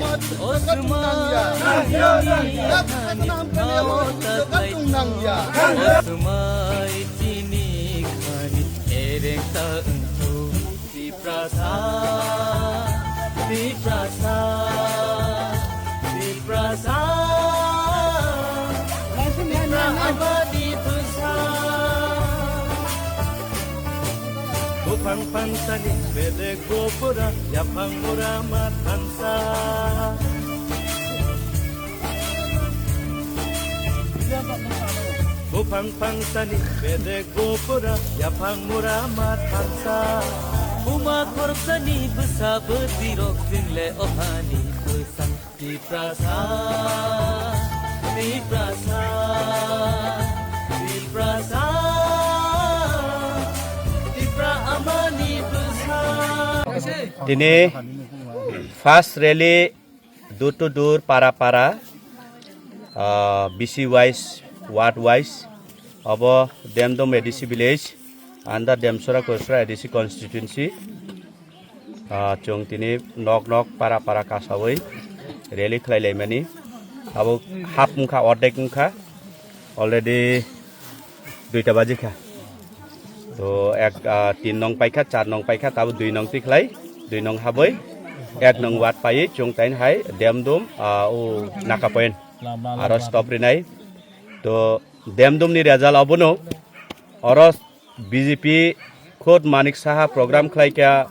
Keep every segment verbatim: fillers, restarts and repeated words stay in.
Mahathir Mohammed Jagat Tung Nangya. Dak Sakna Hamkani Mahathir Mohammed Jagat Tung Nangya. Osmai chini khani ereng ta wngkhu. Tiprasa, Tiprasa, Tiprasa, Tipra abadi bwsa. Buphang phansani bedek gopura, yaphang mura ma thansa. Buphang phangsani bedek gopura, yaphang mura ma thansa. Buma khoroksani bwsa bwtwirok chwngle ohani bwsa. Tiprasa, Tiprasa, Tiprasa, Tipra amani bwsa. Tini first rally door to door, para para, ah, B C wise, ward wise, obo Demdom A D C village, under Demsora Kosra A D C constituency. Ah, chwng tini nok nok, para para kasawi rally khlai laimani. Abo half wngkha, ordek wngkha. Already duita baji kha. To ek, ah, tin nong paikha, char nong paikha, tabo dui nong tikhlai, dui nong haboi, ek nong ward paiwi chwng tain hai Demdum, ah, o Naka point. Aro stop rinai. To Demdum ni result obono oro B J P khud Manik Saha program khlaikha,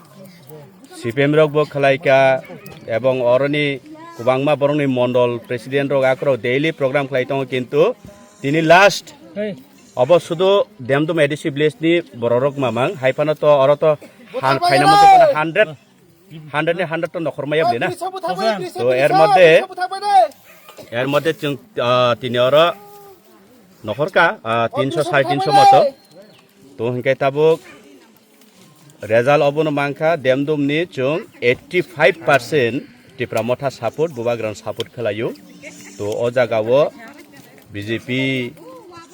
C P M rok bo khlaikha, ebong oroni kwbangma borokni mondol president rok akorok daily program khlai tongo, kintu tini last obo sudu Demdum A D C village ni borok rok mamang, hai phano to oro to han phaina mo to hundred, hundred ni hundred to nokhor maya bwle na. To er moddhe, er moddhe chwng, ah, tini oro nokhor ka, ah, tinso, sare tinso moto. To hinkhe tabuk result obono mankha, Demdum ni chwng eighty five percent Tipra Motha support, Bubagrano support khlaio. To o jaga o B J P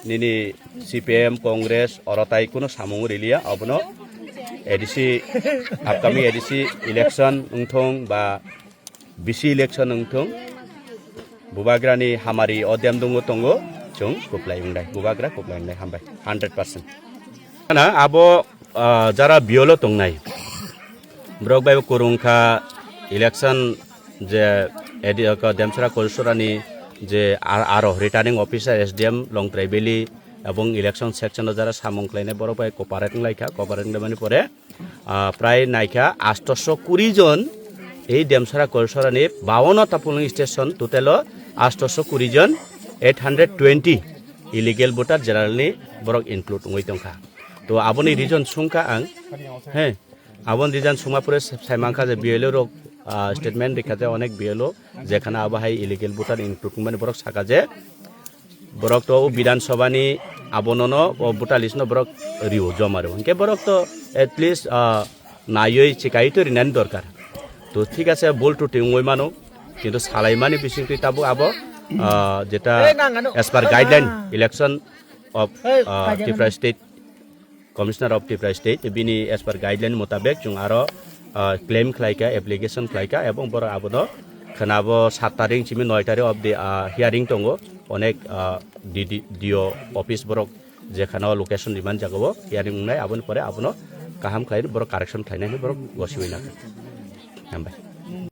nini C P M, Congress oro tai kuno samung riliya, obono A D C, upcoming A D C election wngthong ba B C election wngthong, Bubagrani hamari o Demdum o tongo, chwng kwplai wngnai, Bubagra kwplai wngnai, hambai, hundred percent. Ana abo, ah, jara B L O tongnai, borok bai bo kwrwngkha election je A D C o Demsara Koisorani je ar-, aro returning officer S D M Longtrai Valley ebong election section o jara samung khlainai borok bai cooperate wnglaikha, cooperate wnglaimani pore, ah, prai naikha astoso kuri jon ei Demsara Koisorani bawono ta polling station total o astoso kuri jon, eight hundred twenty illegal voter general ni borok include wngwi tongkha. To aboni reason sungkha ang, he, aboni reason sungma pore sai mankha je B L O rok, ah, statement rikha je onek B L O jekhana abo hai illegal voter include wngmani borok saka je borok to o Bidhan Sabha ni abonono o voter list no borok rio joma rio. Hinkhe borok to at least, ah, naiwi chikai to rinani dorkar. To thik ase, bul tuti wngwi mano, kintu salaimani bisingtwi tabuk abo, ah, jeta as per guideline election of, ah, Tripura State, Commissioner of Tripura State, bini as per guideline mutabek chwng aro, ah, claim khlaikha, application khlaikha, ebong borok abono khwnabo sat tarik simi noi tarik of the, ah, hearing tongo, onek, ah, D D, D O office borok jekhano location demand jagao hearing wngnai, aboni pore abono kaham khlai borok correction khlainai hinwi borok gosiwi nakha. Hambai.